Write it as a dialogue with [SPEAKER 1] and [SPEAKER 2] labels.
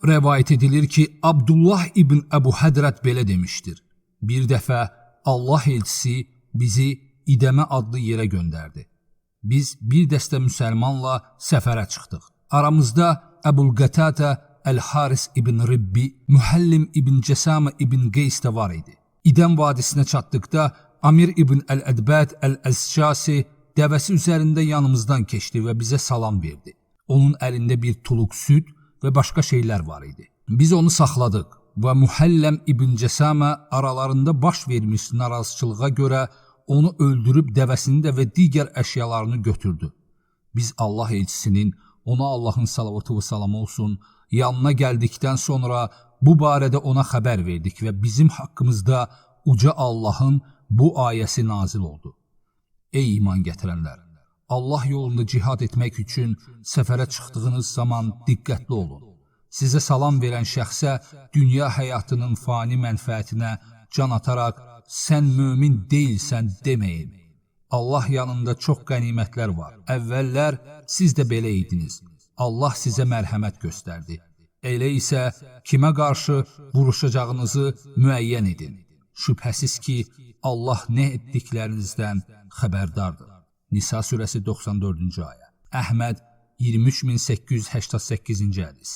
[SPEAKER 1] Rəvayət edilir ki, Abdullah ibn Əbu Hədrət belə demişdir. Bir dəfə Allah elçisi bizi İdəmə adlı yerə göndərdi. Biz bir dəstə müsəlmanla səfərə çıxdıq. Aramızda Əbul Qətətə Əl-Haris ibn Ribbi, Mühəllim ibn Cəsamə ibn Qeys də var idi. İdəm vadisinə çatdıqda Amir ibn Əl-Ədbət Əl-Əzşasi dəvəsi üzərində yanımızdan keçdi və bizə salam verdi. Onun əlində bir tuluq süd və başqa şeylər var idi. Biz onu saxladıq və Mühəlləm ibn Cəsamə aralarında baş vermiş narazıçılığa görə onu öldürüb dəvəsini də və digər əşyalarını götürdü. Biz Allah elçisinin, ona Allahın salavatı və salamı olsun, yanına gəldikdən sonra bu barədə ona xəbər verdik və bizim haqqımızda uca Allahın bu ayəsi nazil oldu. Ey iman gətirənlər! Allah yolunda cihad etmək üçün səfərə çıxdığınız zaman diqqətli olun. Sizə salam verən şəxsə dünya həyatının fani mənfəətinə can ataraq sən mömin deyilsən deməyin. Allah yanında çox qənimətlər var. Əvvəllər siz də belə idiniz. Allah sizə mərhəmət göstərdi. Elə isə kimə qarşı vuruşacağınızı müəyyən edin. Şübhəsiz ki, Allah nə etdiklərinizdən xəbərdardır. Nisa surəsi 94-cü ayə. Əhməd 23888-ci hədis.